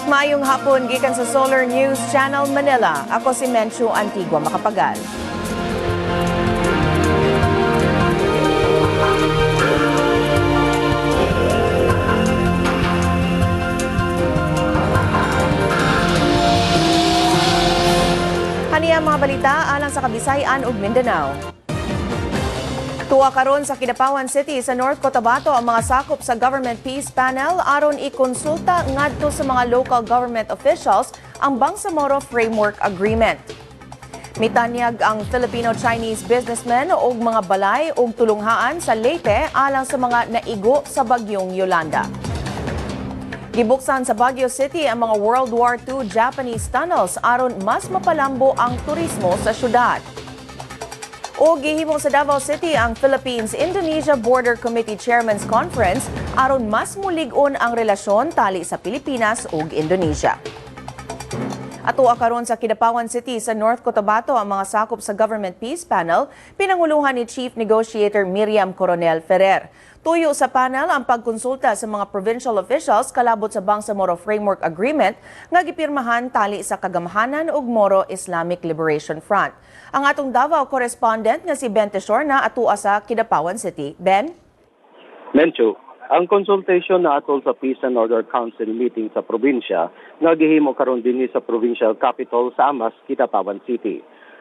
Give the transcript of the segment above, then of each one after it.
Maayong hapon gikan sa Solar News Channel Manila. Ako si Menchu Antigua Makapagal. Haniya mga balita alang sa Kabisayan ug Mindanao. Tuwa karon sa Kidapawan City sa North Cotabato ang mga sakop sa Government Peace Panel aron ikonsulta ngadto sa mga local government officials ang Bangsamoro Framework Agreement. Mitanyag ang Filipino-Chinese businessmen og mga balay ug tulunghaan sa Leyte alang sa mga naigo sa bagyong Yolanda. Gibuksan sa Baguio City ang mga World War II Japanese tunnels aron mas mapalambo ang turismo sa syudad. O gihimo sa Davao City ang Philippines-Indonesia Border Committee Chairman's Conference aron mas mulig-on ang relasyon tali sa Pilipinas ug Indonesia. Atua karon sa Kidapawan City sa North Cotabato ang mga sakop sa Government Peace Panel, pinanguluhan ni Chief Negotiator Miriam Coronel Ferrer. Tuyo sa panel ang pagkonsulta sa mga provincial officials kalabot sa Bangsamoro Framework Agreement nga gipirmahan tali sa Kagamhanan ug Moro Islamic Liberation Front. Ang atong Davao correspondent nga si Ben Teshorna atua sa Kidapawan City. Ben? Mencho, ang consultation na atol sa Peace and Order Council meeting sa probinsya nga gihimo karon dinhi sa provincial capital sa Amas, Kidapawan City.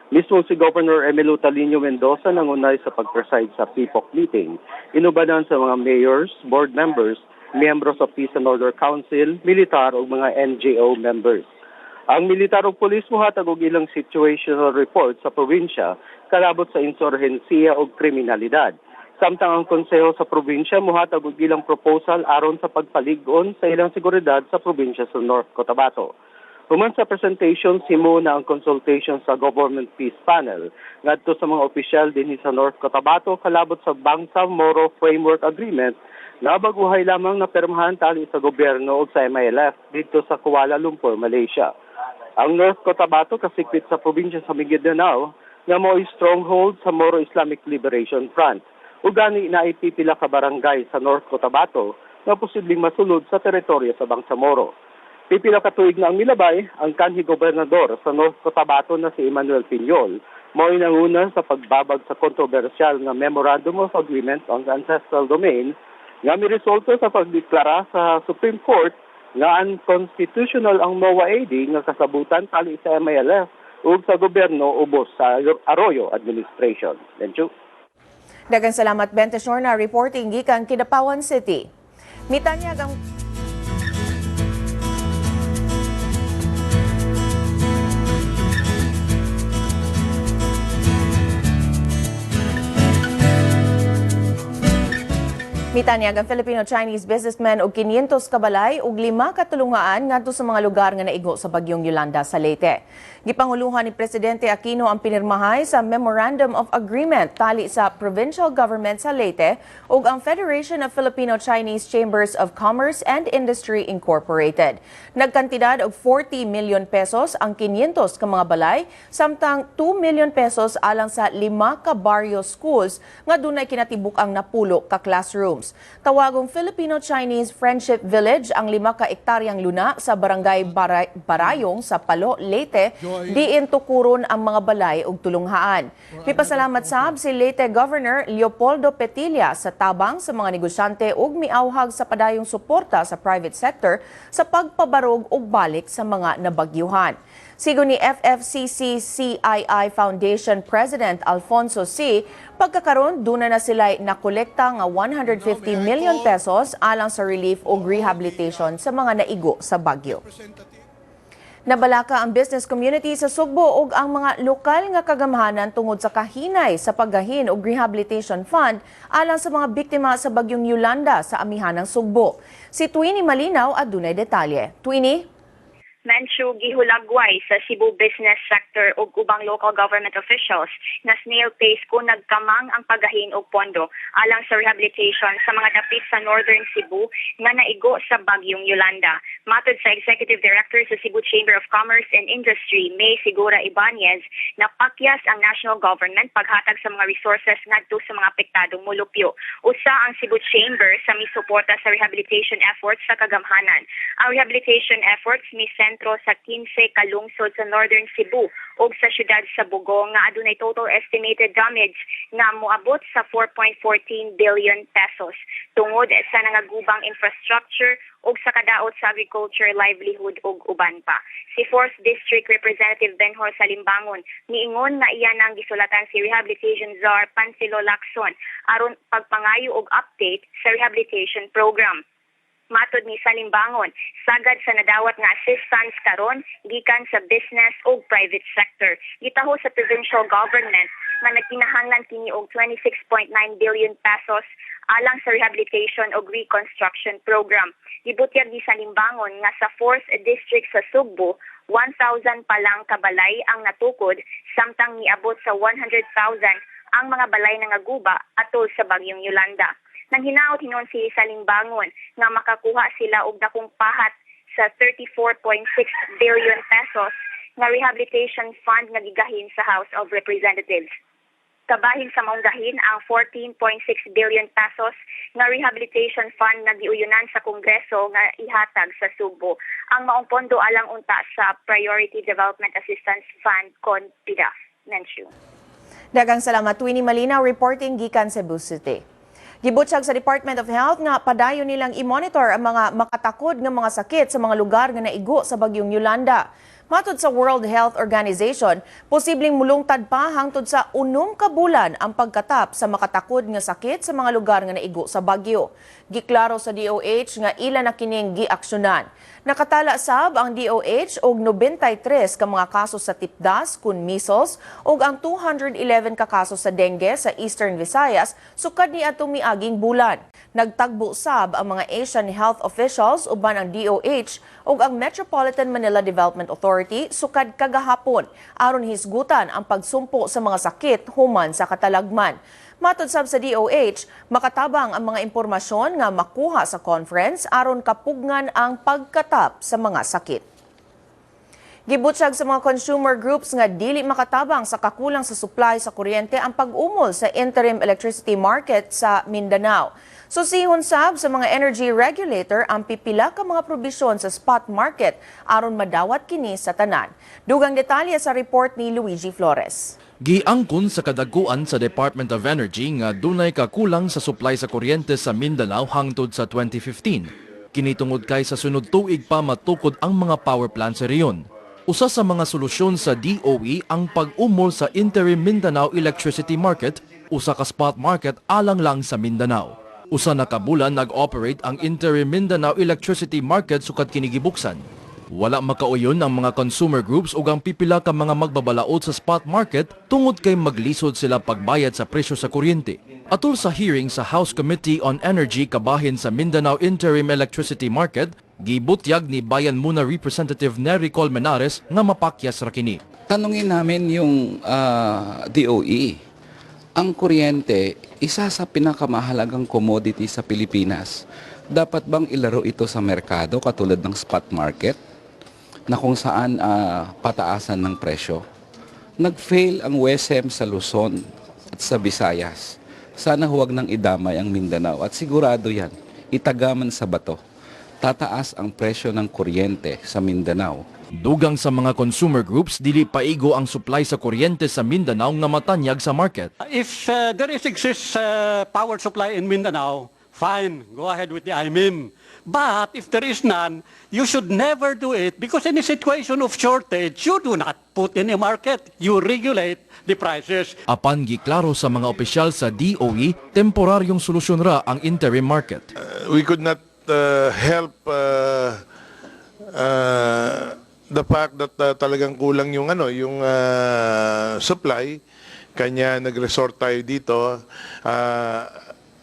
Mismo si Governor Emilio Talino Mendoza nangunay sa pag-preside sa PPOC meeting. Inubanan sa mga mayors, board members, miyembro sa Peace and Order Council, militar ug mga NGO members. Ang militar ug pulis mohatag og ilang situational report sa probinsya kalabot sa insurhensiya ug kriminalidad. Samtang ang konseho sa probinsya mohatag og ilang proposal aron sa pagpalig-on sa ilang seguridad sa probinsya sa North Cotabato. Human sa presentation, simuna ang consultation sa Government Peace Panel ngadto sa mga opisyal dinhi sa North Cotabato kalabot sa Bangsamoro Framework Agreement na baguhay lamang na permahan tali sa gobyerno ug sa MILF didto sa Kuala Lumpur, Malaysia. Ang North Cotabato kasikpit sa probinsya sa Mindanao nga mo'y stronghold sa Moro Islamic Liberation Front. Ug gani naipipila ka barangay sa North Cotabato nga posibleng masulod sa teritoryo sa Bangsamoro. Pipila ka tuig na ang milabay, ang kanhi gobernador sa North Cotabato na si Emmanuel Piñol mo'y nanguna sa pagbabag sa kontrobersyal nga Memorandum of Agreement on the Ancestral Domain nga miresulto sa pagdeklara sa Supreme Court nga unconstitutional ang MOA AD nga kasabutan tali sa MILF ug sa gobyerno ubos sa Arroyo administration. Benchu. Daghang salamat, Ben Teshorna, reporting gikan Kidapawan City. Mitanyag ang Mitanyag ang Filipino-Chinese businessman og 500 kabalay ug 5 ka tulungaan ngadto sa mga lugar nga naigo sa bagyong Yolanda sa Leyte. Gipanguluhan ni Presidente Aquino ang pinirmahay sa Memorandum of Agreement tali sa Provincial Government sa Leyte ug ang Federation of Filipino-Chinese Chambers of Commerce and Industry Incorporated. Nagkantidad og 40 million pesos ang 500 ka mga balay samtang 2 million pesos alang sa 5 ka barrio schools nga dunay kinatibuk ang napulo ka classrooms. Tawagong Filipino-Chinese Friendship Village ang 5 ka ektaryang luna sa barangay Barayong sa Palo, Leyte, diin tukuron ang mga balay ug tulunghaan. Mipasalamat sab si Leyte Governor Leopoldo Petilla sa tabang sa mga negosyante ug miawhag sa padayong suporta sa private sector sa pagpabarog ug balik sa mga nabagyuhan. Sigon ni FFCCCII Foundation President Alfonso C., pagkakaroon duna na sila'y nakolekta nga 150 million pesos alang sa relief ug rehabilitation sa mga naigo sa bagyo. Nabalaka ang business community sa Sugbo ug ang mga lokal nga kagamhanan tungod sa kahinay sa paggahin og rehabilitation fund alang sa mga biktima sa bagyong Yolanda sa amihanang Sugbo. Si Twini Malinaw adunay detalye. Twini? Menchu, gihulagway sa Cebu business sector ug ubang local government officials na snail pace kung nagkamang ang paggahin og pondo alang sa rehabilitation sa mga dapit sa Northern Cebu nga naigo sa bagyong Yolanda. Matod sa Executive Director sa Cebu Chamber of Commerce and Industry, May Sigura Ibanez, napakyas ang national government paghatag sa mga resources ngadto sa mga apektadong mulupyo. Usa ang Cebu Chamber sa misuporta sa rehabilitation efforts sa kagamhanan. Ang rehabilitation efforts misentro sa 15 ka lungsod sa Northern Cebu ug sa syudad sa Bogo nga adunay total estimated damage nga moabot sa ₱4.14 billion tungod sa nangagubang infrastructure ug sa kadaot sa agriculture, livelihood ug uban pa. Si 4th District Representative Benhur Salimbangon niingon nga iya nang gisulatan si Rehabilitation Czar Panfilo Lacson aron pagpangayo og update sa rehabilitation program. Matod ni Salimbangon, sagad sa nadawat nga assistance karon gikan sa business ug private sector. Gitaho sa provincial government nga nagkinahanglan kini og ₱26.9 billion alang sa rehabilitation ug reconstruction program. Gibutyag ni Salimbangon nga sa 4th District sa Sugbo, 1,000 pa lang kabalay ang natukod samtang niabot sa 100,000 ang mga balay nga naguba atol sa bagyong Yolanda. Nang hinaot hinon si Salimbangon nga makakuha sila og dakong pahat sa ₱34.6 billion nga rehabilitation fund nga gigahin sa House of Representatives. Kabahin sa maong gahin ang ₱14.6 billion nga rehabilitation fund nga giuyunan sa Kongreso nga ihatag sa Sugbo. Ang maong pondo alang unta sa Priority Development Assistance Fund kon PDAF. Menchu. Daghang salamat, Winnie Malina, reporting gikan Cebu City. Gibutyag sa Department of Health nga padayon nilang i-monitor ang mga makatakod nga mga sakit sa mga lugar nga naigo sa bagyong Yolanda. Matod sa World Health Organization, posibleng mulungtad pa hangtod sa 6 ka bulan ang pagkatap sa makatakod nga sakit sa mga lugar nga naigo sa bagyo. Giklaro sa DOH nga ila na kining giaksyonan. Nakatala sab ang DOH og 93 ka mga kaso sa tipdas kun measles ug ang 211 ka kaso sa dengue sa Eastern Visayas sukad ni atong miaging bulan. Nagtagbo sab ang mga Asian health officials uban ang DOH ug ang Metropolitan Manila Development Authority sukad kagahapon aron hisgutan ang pagsumpo sa mga sakit human sa katalagman. Matod sab sa DOH, makatabang ang mga impormasyon nga makuha sa conference aron kapugngan ang pagkatap sa mga sakit. Gibutyag sa mga consumer groups nga dili makatabang sa kakulang sa supply sa kuryente ang pag-umol sa interim electricity market sa Mindanao. Susihon sab sa mga energy regulator ang pipila ka mga probisyon sa spot market aron madawat kini sa tanan. Dugang detalye sa report ni Luigi Flores. Giangkon sa kadaguan sa Department of Energy nga dunay kakulang sa supply sa kuryente sa Mindanao hangtod sa 2015. Kini tungod kay sa sunod tuig pa matukod ang mga power plant sa rehiyon. Usa sa mga solusyon sa DOE ang pag-umol sa Interim Mindanao Electricity Market, usa ka spot market alang lang sa Mindanao. Usa na ka bulan nag-operate ang Interim Mindanao Electricity Market sukad kini gibuksan. Wala makauyon ang mga consumer groups ug ang pipila ka mga magbabalaod sa spot market tungod kay maglisod sila pagbayad sa presyo sa kuryente. Atol sa hearing sa House Committee on Energy kabahin sa Mindanao Interim Electricity Market, gibutyag ni Bayan Muna Representative Neri Colmenares nga mapakyas ra kini. Tanungin namin yung DOE. Ang kuryente, isa sa pinakamahalagang commodity sa Pilipinas. Dapat bang ilaro ito sa merkado katulad ng spot market na kung saan pataasan ng presyo? Nag-fail ang WESM sa Luzon at sa Visayas. Sana huwag nang idamay ang Mindanao at sigurado yan, itagaman sa bato. Tataas ang presyo ng kuryente sa Mindanao. Dugang sa mga consumer groups, dili paigo ang supply sa kuryente sa Mindanao nga matanyag sa market. If there is exists power supply in Mindanao, fine, go ahead with the IMIM. But if there is none, you should never do it because in a situation of shortage, you do not put in a market. You regulate the prices. Apan giklaro sa mga opisyal sa DOE, temporaryong solusyon ra ang interim market. We could not help the fact that talagang kulang yung ano, yung supply, kanya nag-resort tayo dito.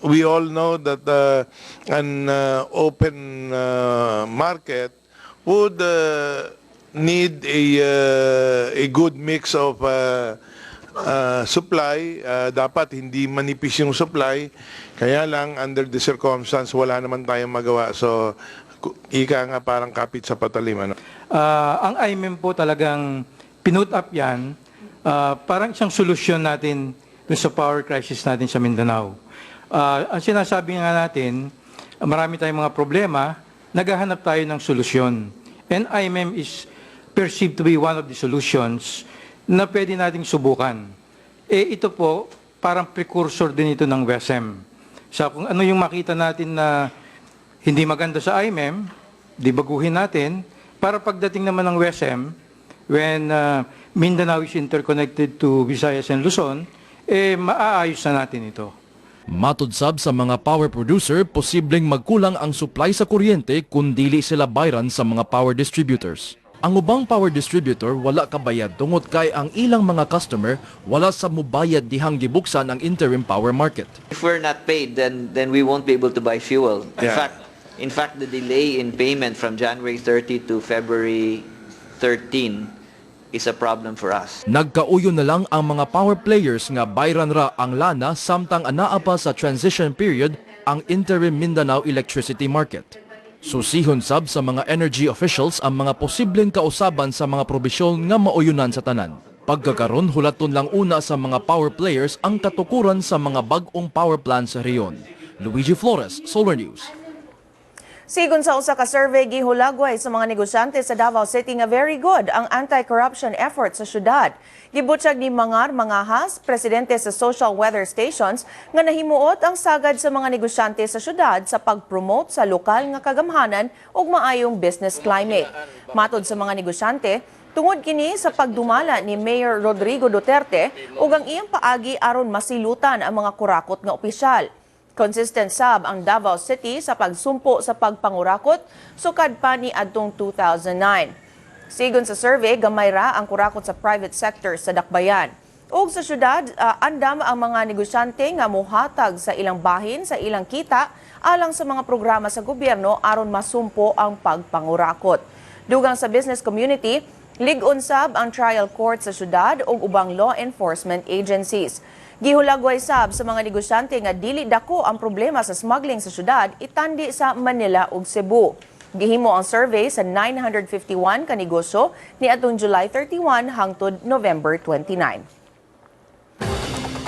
We all know that an open market would need a good mix of supply. Dapat hindi manipis yung supply. Kaya lang, under the circumstance, wala naman tayong magawa. So, ika nga, parang kapit sa patalim. Ano? Ang IMM po, talagang pinut up yan, parang isang solusyon natin dun sa power crisis natin sa Mindanao. Ang sinasabi nga natin, marami tayong mga problema. Naghahanap tayo ng solusyon. And IMM is perceived to be one of the solutions na pwede nating subukan. Eh ito po, parang precursor din ito ng WESM. Sa kung ano yung makita natin na hindi maganda sa IMM, di baguhin natin, para pagdating naman ng WESM, when Mindanao is interconnected to Visayas and Luzon, eh maaayos na natin ito. Matud sab sa mga power producer, posibleng magkulang ang supply sa kuryente kung dili sila bayran sa mga power distributors. Ang ubang power distributor wala kabayad tungod kay ang ilang mga customer wala sa mubayad dihang gibuksan ang interim power market. If we're not paid, then we won't be able to buy fuel. In fact, the delay in payment from January 30 to February 13 is a problem for us. Nagkauyon na lang ang mga power players nga bayran ra ang lana samtang anaa pa sa transition period ang interim Mindanao electricity market. Susihon sab sa mga energy officials ang mga posibleng kausaban sa mga probisyon nga mauyunan sa tanan. Pagkakaron, hulaton lang una sa mga power players ang katukuran sa mga bag-ong power plant sa rehiyon. Luigi Flores, Solar News. Sigon sa usa ka survey, gihulagway sa mga negosyante sa Davao City nga very good ang anti-corruption effort sa syudad. Gibutyag ni Mangar Mangahas, presidente sa Social Weather Stations, nga nahimuot ang sagad sa mga negosyante sa syudad sa pag-promote sa lokal nga kagamhanan ug maayong business climate. Matod sa mga negosyante, tungod kini sa pagdumala ni Mayor Rodrigo Duterte ug ang iyang paagi aron masilutan ang mga kurakot nga opisyal. Consistent sab ang Davao City sa pagsumpo sa pagpangurakot sukad pa ni adtong 2009. Sigon sa survey, gamay ra ang kurakot sa private sector sa Dakbayan. Ug sa syudad, andam ang mga negosyante nga mohatag sa ilang bahin sa ilang kita alang sa mga programa sa gobyerno aron masumpo ang pagpangurakot. Dugang sa business community, lig-on sab ang trial court sa syudad ug ubang law enforcement agencies. Gihulagway sab sa mga negosyante nga dili dako ang problema sa smuggling sa syudad itandi sa Manila ug Cebu. Gihimo ang survey sa 951 ka negosyo niadtong July 31 hangtod November 29.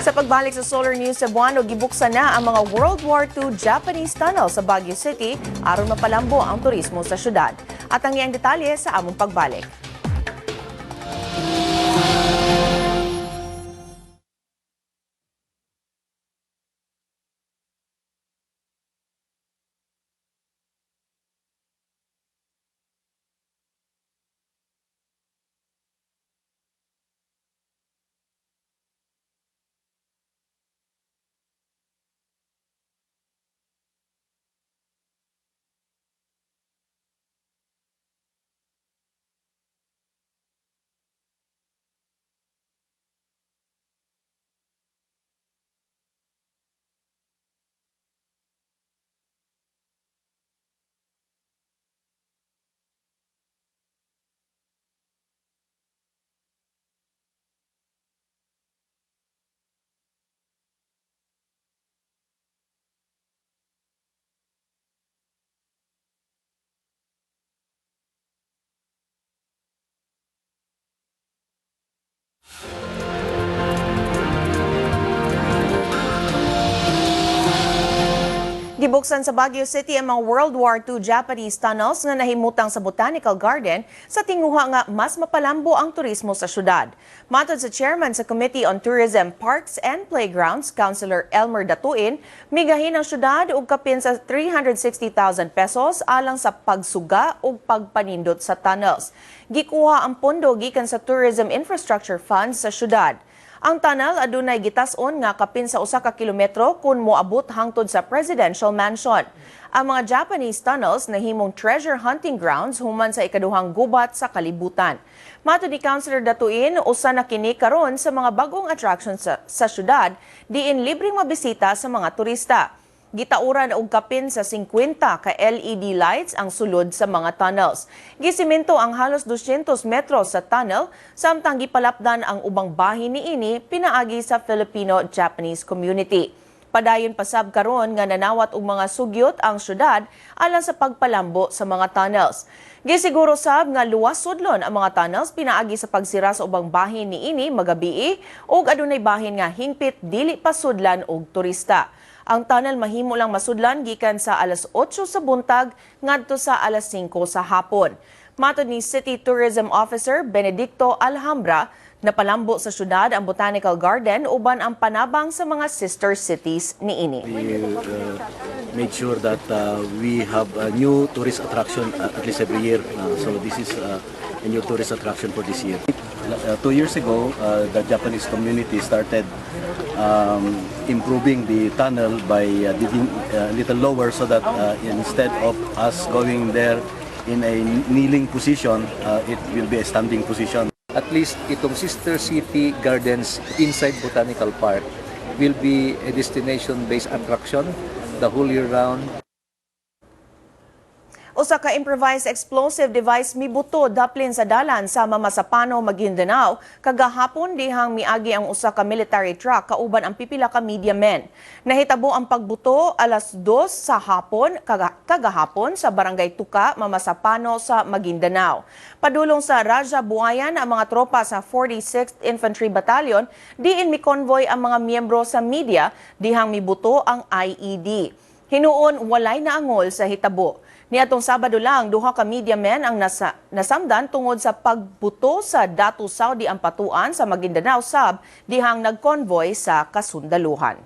Sa pagbalik sa Solar News Cebuano, gibuksan na ang mga World War II Japanese tunnel sa Baguio City aron mapalambo ang turismo sa syudad. At ang iyang detalye sa among pagbalik. Gibuksan sa Baguio City ang mga World War II Japanese tunnels nga nahimutang sa Botanical Garden sa tinguha nga mas mapalambo ang turismo sa syudad. Matod sa chairman sa Committee on Tourism, Parks and Playgrounds, Councilor Elmer Datuin, migahin ang syudad og kapin sa 360,000 pesos alang sa pagsuga ug pagpanindot sa tunnels. Gikuha ang pondo gikan sa Tourism Infrastructure Funds sa syudad. Ang tunnel adunay gitas-on nga kapin sa 1 ka kilometro kun moabot hangtod sa Presidential Mansion. Ang mga Japanese tunnels nahimong treasure hunting grounds human sa ikaduhang gubat sa kalibutan. Matod ni Councilor Datuin, usa na kini karon sa mga bagong attraction sa syudad diin libreng mabisita sa mga turista. Gitauran og kapin sa 50 ka LED lights ang sulod sa mga tunnels. Gisimento ang halos 200 metros sa tunnel samtang gipalapdan ang ubang bahin niini pinaagi sa Filipino-Japanese community. Padayon pasab karon nga nanawat og mga sugyot ang syudad alang sa pagpalambo sa mga tunnels. Gisiguro sab nga luwas sudlon ang mga tunnels pinaagi sa pagsira sa ubang bahin niini magabii ug adunay bahin nga hingpit dili pa sudlan og turista. Ang tunnel mahimo lang masudlan gikan sa alas 8 sa buntag ngadto sa alas 5 sa hapon. Matod ni City Tourism Officer Benedicto Alhambra, napalambo sa syudad ang Botanical Garden uban ang panabang sa mga sister cities niini. We made sure that we have a new tourist attraction at least every year. So this is a new tourist attraction for this year. 2 years ago, the Japanese community started improving the tunnel by digging a little lower so that instead of us going there in a kneeling position, it will be a standing position. At least itong Sister City Gardens inside Botanical Park will be a destination-based attraction the whole year round. Usa ka improvised explosive device mibuto daplin sa dalan sa Mamasapano, Maguindanao kagahapon dihang miagi ang usa ka military truck kauban ang pipila ka media men. Nahitabo ang pagbuto alas 2 sa hapon kagahapon sa Barangay Tuka, Mamasapano sa Maguindanao. Padulong sa Rajah Buayan ang mga tropa sa 46th Infantry Battalion, diin mi-convoy ang mga miyembro sa media dihang mibuto ang IED. Hinuon walay naangol sa hitabo. Niadtong Sabado lang, duha ka media men ang nasamdan tungod sa pagbuto sa Datu Saudi Ampatuan sa Maguindanao sab dihang nagkonvoy sa kasundaluhan.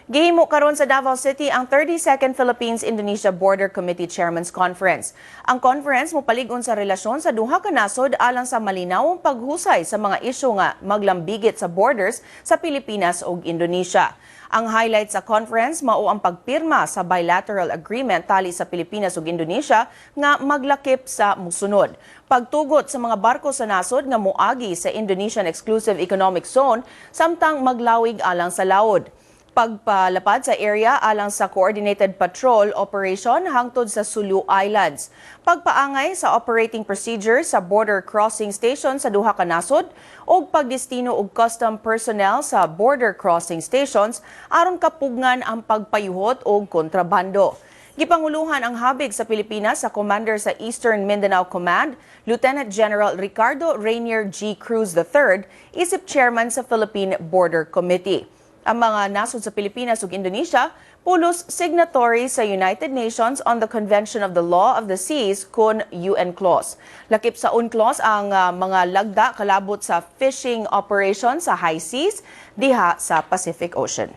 Gihimo karon sa Davao City ang 32nd Philippines-Indonesia Border Committee Chairman's Conference. Ang conference mopalig-on sa relasyon sa duha ka nasod alang sa malinawong paghusay sa mga isyu nga maglambigit sa borders sa Pilipinas ug Indonesia. Ang highlight sa conference mao ang pagpirma sa bilateral agreement tali sa Pilipinas ug Indonesia nga maglakip sa musunod: pagtugot sa mga barko sa nasod nga moagi sa Indonesian Exclusive Economic Zone samtang maglawig alang sa laod, pagpalapad sa area alang sa Coordinated Patrol Operation hangtod sa Sulu Islands, pagpaangay sa operating procedures sa border crossing station sa duha ka nasod, ug pagdestino og custom personnel sa border crossing stations aron kapugngan ang pagpayuhot og kontrabando. Gipanguluhan ang habig sa Pilipinas sa Commander sa Eastern Mindanao Command, Lieutenant General Ricardo Rainier G. Cruz III, isip chairman sa Philippine Border Committee. Ang mga nasod sa Pilipinas ug Indonesia pulos signatory sa United Nations on the Convention of the Law of the Seas kun UNCLOS. Lakip sa UNCLOS ang mga lagda kalabot sa fishing operation sa high seas diha sa Pacific Ocean.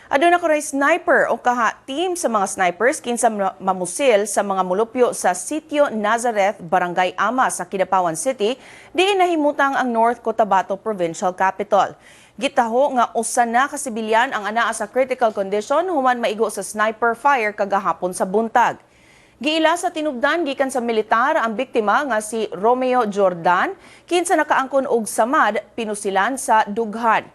Aduna kunoy sniper o kaha team sa mga snipers kinsa mamusil sa mga mulupyo sa Sitio Nazareth, Barangay Ama sa Kidapawan City, diin nahimutang ang North Cotabato Provincial Capital. Gitaho nga usa na ka sibilyan ang anaa sa critical condition human maigo sa sniper fire kagahapon sa buntag. Giila sa tinubdan gikan sa militar ang biktima nga si Romeo Jordan, kinsa nakaangkon og samad, pinusilan sa dughan.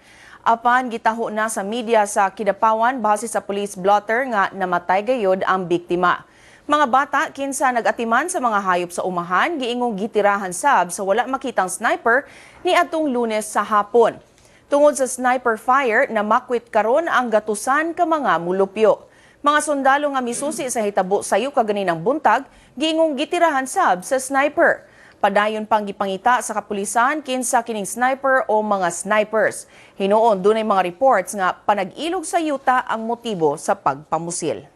Apan gitaho na sa media sa Kidapawan base sa police blotter nga namatay gayod ang biktima. Mga bata kinsa nagatiman sa mga hayop sa umahan giingong gitirahan sab sa wala makitang sniper ni atong Lunes sa hapon. Tungod sa sniper fire, namakwit karon ang gatusan ka mga mulupyo. Mga sundalo nga misusi sa hitabo sayo kaganinang buntag, giingong gitirahan sab sa sniper. Padayon pang gipangita sa kapulisan kinsa kining sniper o mga snipers. Hinuon dunay mga reports nga panag-ilog sa yuta ang motibo sa pagpamusil.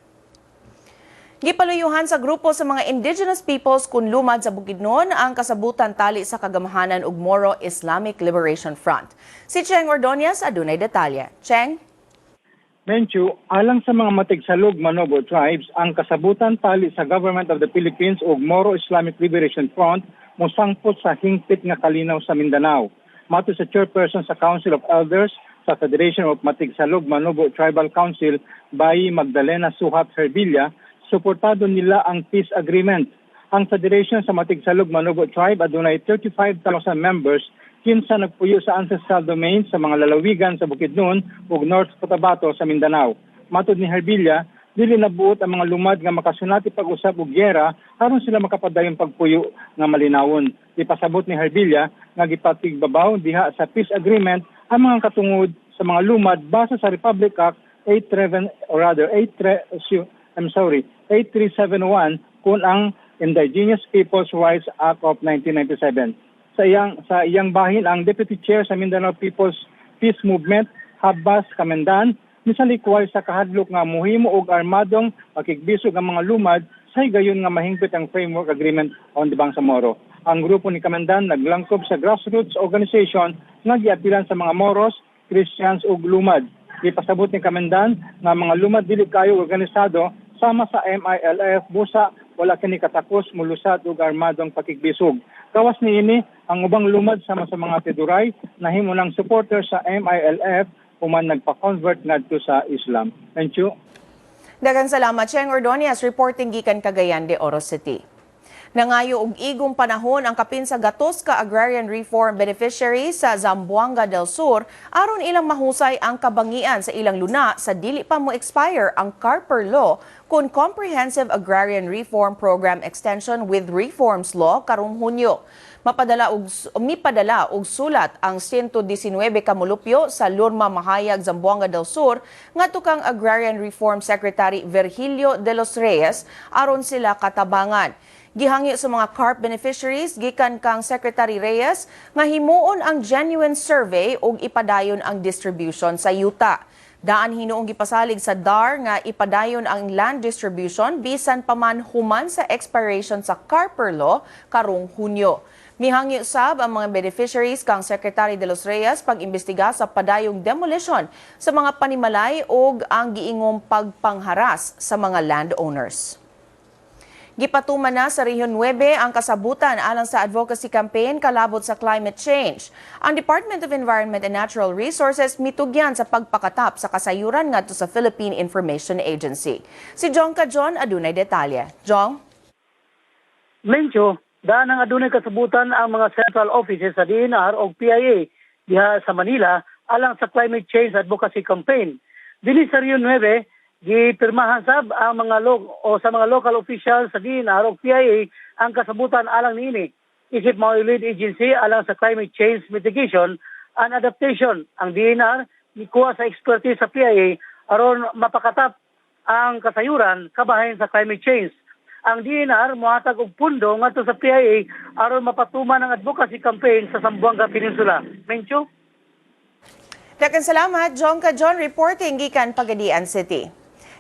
Gipaluyuhan sa grupo sa mga indigenous peoples kun lumad sa Bukidnon ang kasabutan tali sa kagamhanan ug Moro Islamic Liberation Front. Si Cheng Ordonez adunay detalye. Cheng? Menchu, alang sa mga Matigsalug Manobo tribes, ang kasabutan tali sa Government of the Philippines ug Moro Islamic Liberation Front mosangpot sa hingpit nga kalinaw sa Mindanao. Matod sa chairperson sa Council of Elders sa Federation of Matigsalug Manobo Tribal Council, Bayi Magdalena Suhat Herbilla, suportado nila ang peace agreement. Ang Federation sa Matigsalug Manobo Tribe adunay 35,000 members kinsa nagpuyo sa ancestral domain sa mga lalawigan sa Bukidnon ug North Cotabato sa Mindanao. Matod ni Herbilla, dili na buot ang mga lumad nga makasunati pag-usab og gyera aron sila makapadayon pagpuyo nga malinawon. Ipasabot ni Herbilla nga gipatigbabaw diha sa peace agreement ang mga katungod sa mga lumad base sa Republic Act 87 or rather 8, I'm sorry, 8371 kun ang Indigenous Peoples Rights Act of 1997. Sa iyang bahin, ang Deputy Chair sa Mindanao People's Peace Movement, Habas Kamendan, misalikway sa kahadlok nga muhimo og armadong pakigbisog ang mga lumad sa higayon nga mahingpit ang Framework Agreement on the Bangsamoro. Ang grupo ni Kamandan naglangkob sa grassroots organization nga giapilan sa mga Moros, Christians ug lumad. Gipasabot ni Kamandan nga mga lumad dili kayo organisado sama sa MILF busa wala kini katakos mulusad og armadong pakigbisog. Gawas niini, ang ubang lumad sama sa mga Teduray nahimo ng supporter sa MILF human nagpa-convert ngadto sa Islam. Thank you. Daghang salamat, Cheng Ordonez, reporting gikan Cagayan de Oro City. Nangayo og igong panahon ang kapin sa 300 ka agrarian reform beneficiaries sa Zamboanga del Sur aron ilang mahusay ang kabangian sa ilang luna sa dili pa mo expire ang CARPER Law kon Comprehensive Agrarian Reform Program Extension with Reforms Law karong Hunyo. Mapadala og mipadala og sulat ang 119 ka mulupyo sa Lurma Mahayag, Zamboanga del Sur ngadto kang Agrarian Reform Secretary Virgilio de los Reyes aron sila katabangan. Gihangyo sa mga CARP beneficiaries gikan kang Secretary Reyes nga himuon ang genuine survey ug ipadayon ang distribution sa yuta. Daan hinuong gipasalig sa DAR nga ipadayon ang land distribution bisan pa man human sa expiration sa CARPER Law karong Hunyo. Mihangyo sab ang mga beneficiaries kang Secretary de los Reyes pag-imbestiga sa padayong demolition sa mga panimalay ug ang giingong pagpangharas sa mga landowners. Gipatuman na sa Region 9 ang kasabutan alang sa advocacy campaign kalabot sa climate change. Ang Department of Environment and Natural Resources mitugyan sa pagpakatap sa kasayuran ngadto sa Philippine Information Agency. Si Jong Kajon adunay detalye. Jong? Mencho, daan ang adunay kasabutan ang mga central offices sa DENR o PIA diha sa Manila alang sa climate change advocacy campaign. Dinhi sa Region 9, gipirmahan sab ang mga o sa mga local officials sa DENR o PIA ang kasabutan alang niini. Isip mao lead agency alang sa climate change mitigation and adaptation, ang DENR nikuha sa expertise sa PIA aron mapakatap ang kasayuran kabahin sa climate change. Ang DENR mohatag og pundo ngadto sa PIA aron mapatuman ang advocacy campaign sa Zamboanga Peninsula. Mencho? Daghang salamat, Jong Kajon, reporting gikan Pagadian City.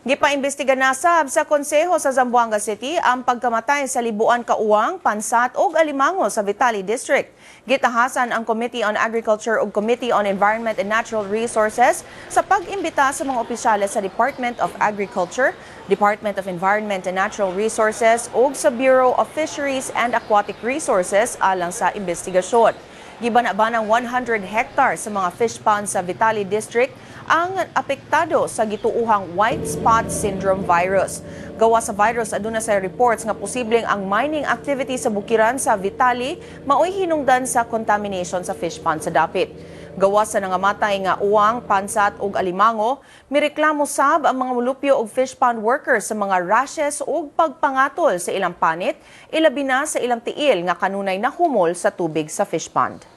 Gipaimbestiga na sab sa Konseho sa Zamboanga City ang pagkamatay sa libuan ka uwang, pansat ug alimango sa Vitali District. Gitahasan ang Committee on Agriculture ug Committee on Environment and Natural Resources sa pag-imbita sa mga opisyales sa Department of Agriculture, Department of Environment and Natural Resources ug sa Bureau of Fisheries and Aquatic Resources alang sa investigasyon. Gibana-banang 100 hectares sa mga fish ponds sa Vitali District ang apektado sa gituuhang white spot syndrome virus. Gawa sa virus, aduna sa reports nga posibleng ang mining activity sa bukiran sa Vitali maoy hinungdan sa contamination sa fish pond sa dapit. Gawas sa nangamatay nga uwang, pansat ug alimango, mireklamo sab ang mga mulupyo og fish pond workers sa mga rashes ug pagpangatol sa ilang panit, ilabi na sa ilang tiil nga kanunay nahumol sa tubig sa fish pond.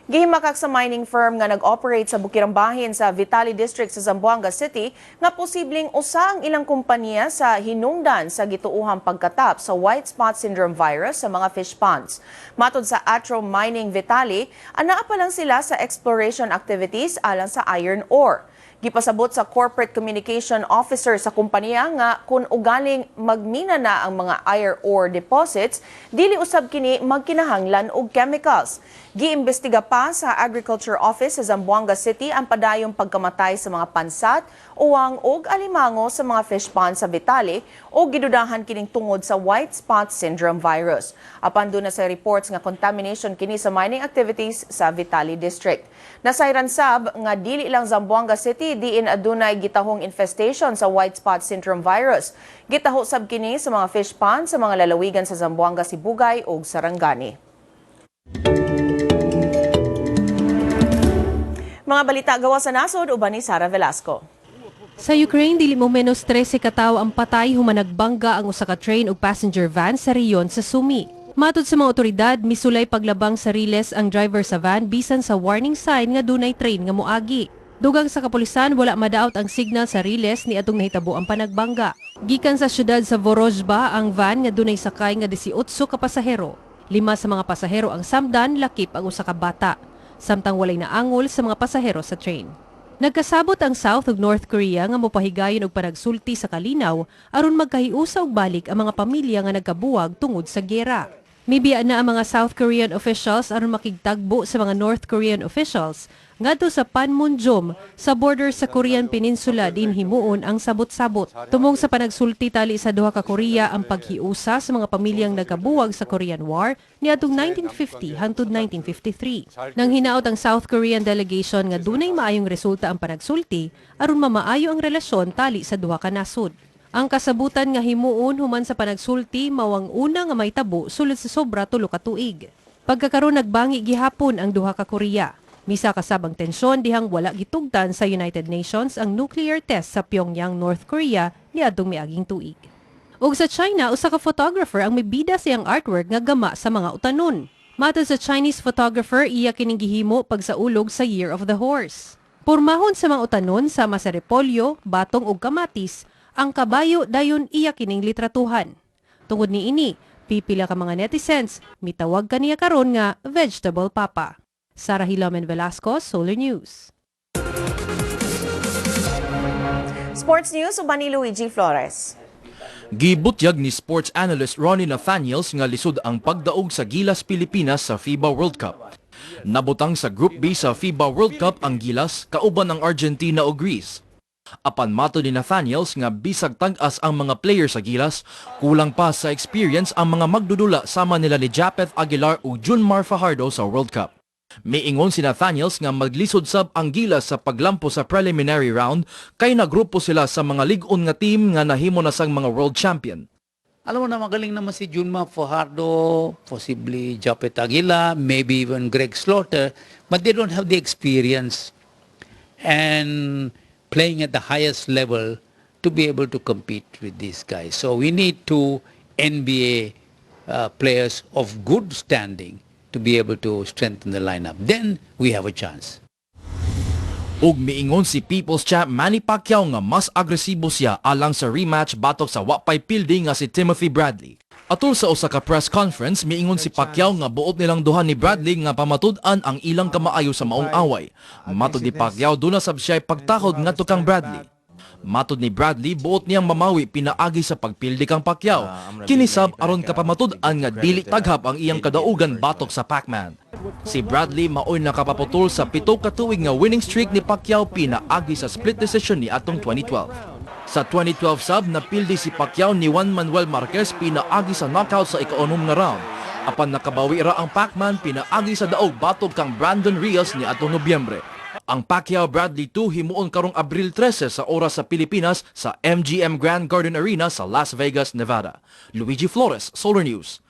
Gihimakak sa mining firm nga nag-operate sa Bukirang Bahin sa Vitali District sa Zamboanga City nga posibleng usa ang ilang kompanya sa hinungdan sa gituohang pagkatap sa white spot syndrome virus sa mga fish ponds. Matod sa Atro Mining Vitali, anaa pa lang sila sa exploration activities alang sa iron ore. Gipasabot sa corporate communication officer sa kompanya nga kung ugaling magmina na ang mga iron ore deposits, dili usab kini magkinahanglan og chemicals. Giimbestiga pa sa Agriculture Office sa Zamboanga City ang padayong pagkamatay sa mga pansat, uwang ug alimango sa mga fish ponds sa Vitali o gidudahan kining tungod sa white spot syndrome virus. Apan duna sa reports nga contamination kini sa mining activities sa Vitali District. Nasayran sab nga dili lang Zamboanga City diin adunay gitahong infestation sa white spot syndrome virus. Gitaho sab kini sa mga fish ponds sa mga lalawigan sa Zamboanga, Sibugay ug Sarangani. Mga balita gawa sa nasod uban ni Sara Velasco. Sa Ukraine, dili mo menos 13 katawo ang patay human nagbangga ang usa ka train ug passenger van sa rehiyon sa Sumy. Matod sa mga otoridad, misulay paglabang sa riles ang driver sa van bisan sa warning sign nga dunay train nga moagi. Dugang sa kapulisan, wala madaot ang signal sa riles ni atong nahitabo ang panagbangga. Gikan sa syudad sa Vorozhba ang van nga dunay sakay nga 18 ka pasahero. 5 sa mga pasahero ang samdan, lakip ang usa ka bata. Samtang walay naangol sa mga pasahero sa train. Nagkasabot ang South ug North Korea nga mopahigayon og panagsulti sa kalinaw aron magkahiusa og balik ang mga pamilya nga nagkabuwag tungod sa giyera. Mibiya na ang mga South Korean officials aron makigtagbo sa mga North Korean officials ngadto sa Panmunjom sa border sa Korean Peninsula din himuon ang sabot-sabot. Tumong sa panagsulti tali sa duha ka Korea ang paghiusa sa mga pamilyang nagkabuwag sa Korean War niadtong 1950 hangtod 1953. Nang hinaot ang South Korean delegation nga dunay maayong resulta ang panagsulti aron mamaayo ang relasyon tali sa duha ka nasod. Ang kasabutan nga himuon human sa panagsulti mao ang una nga mahitabo sulod sa sobra 3 ka tuig. Pagkakaron, nagbangi gihapon ang duha ka Korea. Misaka sab ang tensyon dihang wala gitugtan sa United Nations ang nuclear test sa Pyongyang, North Korea niadtong miaging tuig. Ug sa China, usa ka photographer ang mibida sa iyang artwork nga gama sa mga utanon. Matod sa Chinese photographer, iya kining gihimo pagsaulog sa Year of the Horse. Pormahon sa mga utanon sama sa repolyo, batong ug kamatis, ang kabayo dayon iya kining litratuhan. Tungod niini, pipila ka mga netizens mitawag kaniya karon nga Vegetable Papa. Sara Hilomen Velasco, Solar News. Sports News uban ni Luigi Flores. Gibutyag ni sports analyst Ronnie Nathaniels nga lisod ang pagdaog sa Gilas Pilipinas sa FIBA World Cup. Nabutang sa Group B sa FIBA World Cup ang Gilas kauban ang Argentina o Greece. Apan matod ni Nathaniels nga bisag tag-as ang mga player sa Gilas, kulang pa sa experience ang mga magdudula sama nila ni Japeth Aguilar ug Junmar Fajardo sa World Cup. Miingon si Nathaniels nga maglisod sab ang Gilas sa paglampo sa preliminary round kay nagrupo sila sa mga lig-on nga team nga nahimo na sang mga world champion. Alam mo na, magaling naman si Junmar Fajardo, possibly Japeth Aguilar, maybe even Greg Slaughter, but they don't have the experience and playing at the highest level to be able to compete with these guys. So we need two NBA players of good standing to be able to strengthen the lineup. Then we have a chance. Ug miingon si People's Champ Manny Pacquiao nga mas agresibo siya alang sa rematch batok sa wapay pildi nga si Timothy Bradley. Atol sa usa ka press conference, miingon si Pacquiao nga buot nilang duha ni Bradley nga pamatud-an ang ilang kamaayo sa maong away. Matod ni Pacquiao, duna sab siya pagtakod ngadto kang Bradley. Matod ni Bradley, buot niyang mamawi pinaagi sa pagpildi kang Pacquiao. Kini sab aron kapamatud-an nga dili taghap ang iyang kadaugan batok sa Pac-Man. Si Bradley maoy nakapaputol sa 7 ka tuig nga winning streak ni Pacquiao pinaagi sa split decision ni atong 2012. Sa 2012 sab, napildi si Pacquiao ni Juan Manuel Marquez pinaagi sa knockout sa ika-6 nga round. Apan nakabawi ra ang Pac-Man pinaagi sa daog batok kang Brandon Rios ni atong Nobyembre. Ang Pacquiao-Bradley 2 himuon karong Abril 13 sa oras sa Pilipinas sa MGM Grand Garden Arena sa Las Vegas, Nevada. Luigi Flores, Solar News.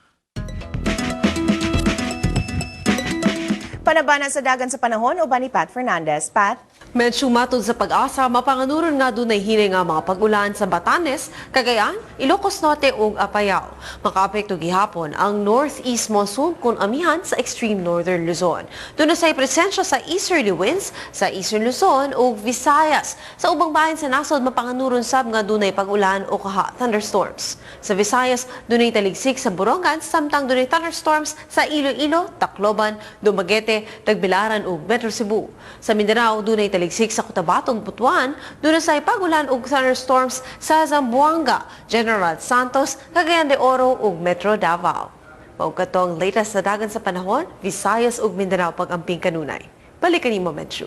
Panabana sa dagan sa panahon uban ni Pat Fernandez. Pat? Medyo matod sa Pag-asa, mapanganuron nga dunay hinay nga mga pag-ulan sa Batanes, Cagayan, Ilocos Norte ug Apayao. Makaapekto gihapon ang northeast monsoon kung amihan sa extreme northern Luzon. Duna say presensya sa easterly winds sa eastern Luzon ug Visayas. Sa ubang bahin sa nasod, mapanganuron sab nga dunay pag-ulan o kaha thunderstorms. Sa Visayas, dunay taligsik sa Borongan, samtang dunay thunderstorms sa Iloilo, Tacloban, Dumaguete, Tagbilaran ug Metro Cebu. Sa Mindanao, dunay taligsik sa Cotabato ug Butuan, dunay say pag-ulan ug thunderstorms sa Zamboanga, General Santos, Cagayan de Oro ug Metro Davao. Mao kato ang latest sa dagan sa panahon, Visayas ug Mindanao pag-amping kanunay. Balik kanimo, Menchu.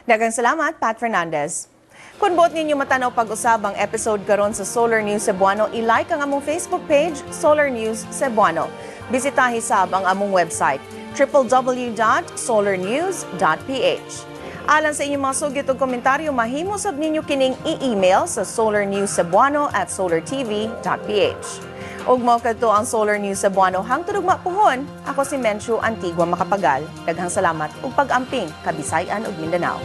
Daghang salamat, Pat Fernandez. Kung buot ninyo matanaw pag-usab ang episode karon sa Solar News Cebuano, i-like ang among Facebook page, Solar News Cebuano. Bisitahi sab ang among website, www.solarnews.ph. Alang sa inyong mga sugit ug komentaryo, mahimo sab ninyo kining i-email sa solarnewscebuano@solartv.ph. Ug mao kadto ang Solar News Cebuano hangtod ugma puhon. Ako si Menchu Antigua Macapagal. Daghang salamat ug pag-amping Kabisayan ug Mindanao.